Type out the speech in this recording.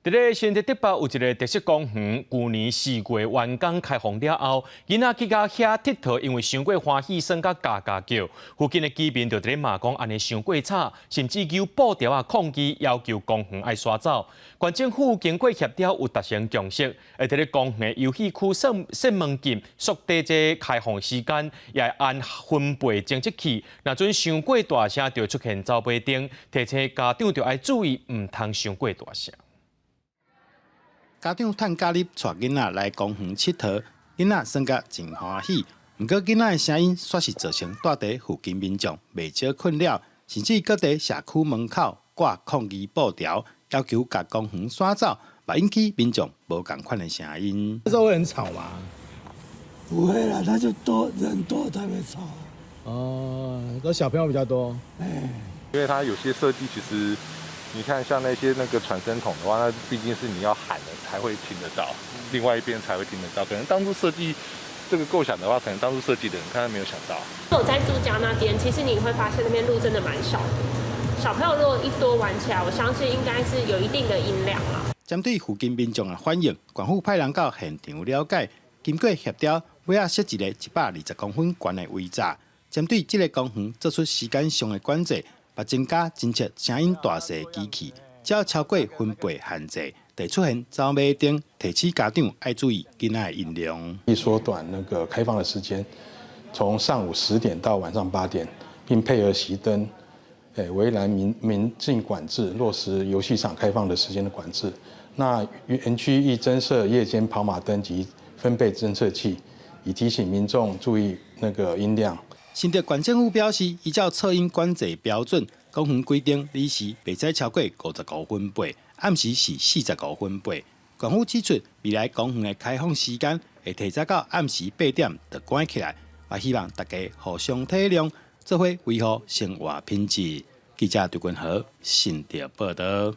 佇咧新竹竹北有一个特色公園，舊年4月完工開放了後，囡仔去到遐𨑨迌，因為傷過歡喜，耍甲嘎嘎叫。附近的居民就佇咧罵講按呢傷過吵，甚至舉布條仔抗議，要求公園愛徙走。縣政府經過協調，有達成共識，會佇咧公園的遊戲區設設門禁，縮短這開放時間，也會安分貝偵測器。若準傷過大聲，就會出現走馬燈，提醒家長著愛注意，毋通傷過大聲。家長趁假日帶囡仔來公園𨑨迌，囡仔耍甲真歡喜。毋過囡仔的聲音煞是造成蹛佇附近民眾袂少困擾，甚至閣佇社區門口掛抗議布條，要求共公園徙走，嘛引起民眾無仝款的聲音。這會很吵嗎？不會啦，他就多人多才會吵。哦，都小朋友比較多。哎，因為它有些設計其實。你看，像那些那個傳聲筒的話，那畢竟是你要喊的才會聽得到，另外一邊才會聽得到。可能當初設計這個構想的話，可能當初設計的人他沒有想到。我在住家那邊，其實你會發現那邊路真的蠻小的，小朋友如果一多玩起來，我相信應該是有一定的音量啦。針對附近民眾的反應，縣府派人到現場了解，經過協調，尾仔設一个120公分懸的圍柵，針對這個公園做出時間上的管制。嘛增加偵測聲音大細機器，只要超過分貝限制，就會出現走馬燈，提醒家長愛注意囡仔的音量。縮短那個開放的時間，從上午10點到晚上8點，並配合熄燈、圍欄門禁管制，落實遊戲場開放的時間的管制。那園區亦增設夜間跑馬燈及分貝偵測器，以提醒民眾注意那個音量。新竹縣政府表示，依照噪音管制標準，公園規定暝時袂使超過55分貝，暗時是45分貝。縣府指出，未來公園的開放時間會提早到暗時8點就關起來，也希望大家互相體諒，做伙維護生活品質。記者劉君和新竹報導。